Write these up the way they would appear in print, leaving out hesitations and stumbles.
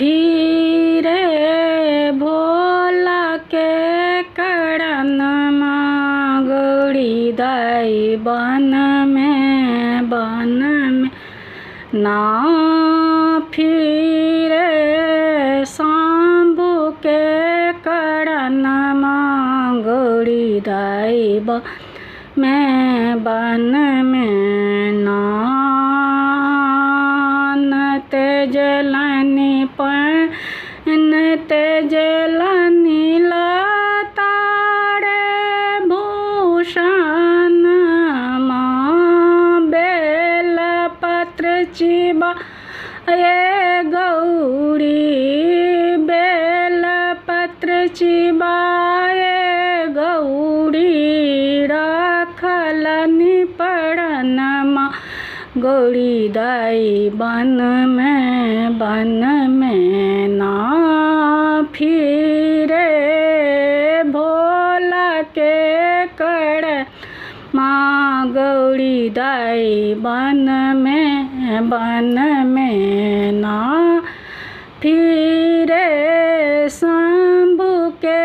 फिरे भोला के करणमा गौरी दाई वन में, वन में ना। फिरे शंभु के करणमा गौरी दाई वन में, वन में ना। तेजलनि पैन तेजलनि लता रे भूषण माँ, बेलपत्र चिबा ये गौरी, बेलपत्र चिबाए गौरी, रखलनि परणमा गौरी दाई वन में, वन में ना। फिरे भोला के कर माँ गौरी दाई वन में, वन में ना। फिरे शंभु के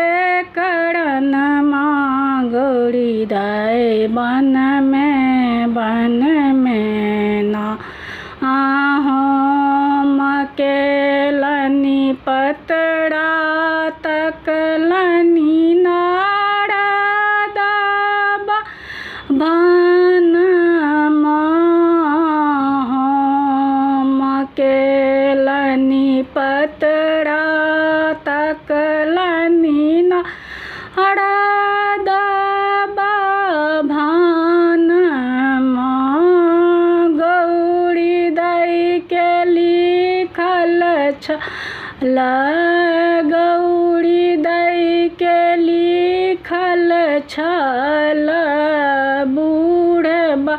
करण माँ गौरी दाई वन में, वन में ना। हम केलनि पतरा तकलनि नारद बन, हम केलनि पतरा तकलनि नारद भान गौरी दाई के लिखल छल, गौरी दाई के लिखल छल बूढ़बा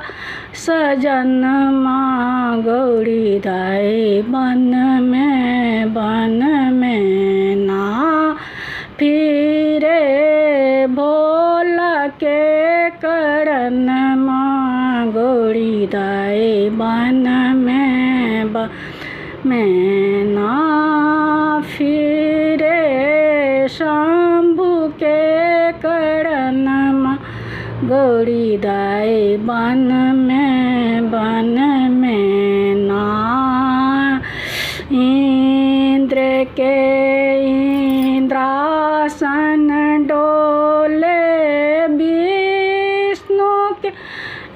सजन माँ गौरी दाई वन में, वन में ना। फिरे भोला के करण माँ गौरी दाई वन में, वन में ना। फिरे शंभु के करण माँ गौरी दाई वन में, वन में ना। इंद्र के इंद्रासन डोले, विष्णु के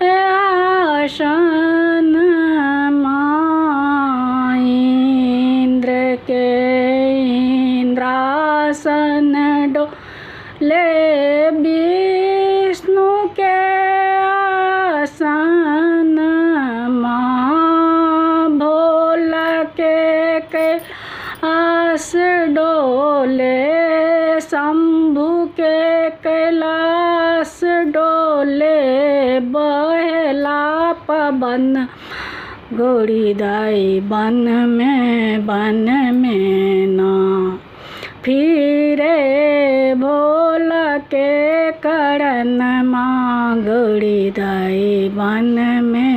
आसन माँ, इंद्र के इंद्रासन डोले, विष्णु के आसन माँ, भोला के कैलाश डोले, शंभु के कैलाश डोले, बहला पवन गौरी दाई वन में, वन में ना। फिरे भोला के करण माँ गौरी दाई वन में,